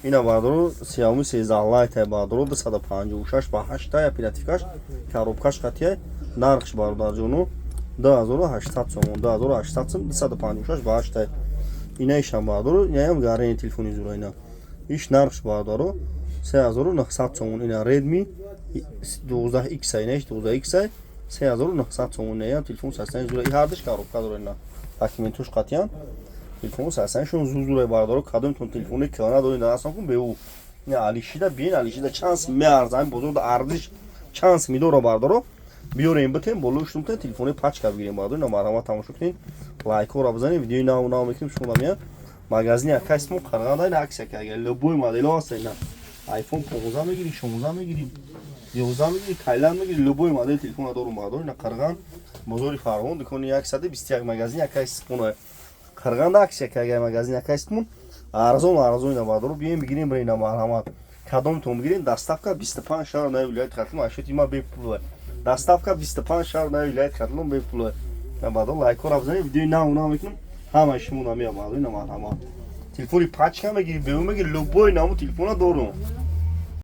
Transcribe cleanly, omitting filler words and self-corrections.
Ина, бародаро, Xiaomi 13 Lite, бародаро, 256 ба 8, оперативкаш, коробкаш қатия. Нархш, бародарҷоно, 2800 сомон, 2800 сом, 256 ба 8. Инаишам, бародаро, инаям гарени телефони зура. Ина иш нархш, бародаро, 3900 сомон. Ина Redmi 12X, инаиш 12X, 3900 сомон. Инаям телефон састани зура, и ҳардиш коробка дора, ина документош қатиян. Телефон састанишон зур зура, бародаро. Кадомтон телефони килана доред, даст кун беу. Ина алишида биен, алишида чанд сим меарза, ҳамин бозорда арзиш чанд сими дора, бародаро, биёрем, битем болои шумтен, телефони пачка бигирем, бародаро. Ина, марҳамат, тамошо кунед, лайкҳоро бизанед, видеои нав нав мекунем. Шумо меяд магазини акайсмо Қарғанда. Ина акция карга, любой модело ҳаст. Ина iPhone 15 мегири, 16 мегири, 11 мегири, Тайланд мегири, любой модел телефона дорум, бародаро. Ина Қарған, бозори Фарғон, дукони 121, магазини акай Сипона. Қарғанда акция карга магазини акай Сипон, арзон арзон. Ина, бародаро, биёем, бигирем, бира. Ина, марҳамат, кадомтон бигирем, доставка 25 шаҳр наи вилояти Хатлон, ашёти ма бепула. Доставка 25 шаҳр наи вилояти Хатлон бепула. Бародаро, лайкҳоро бизанед, видеои нав нав мекунем, ҳамаи шумо намеяд, бародаро. Ина, марҳамат, телефони пачка мегири, беу мегири, любой наму телефона дорум.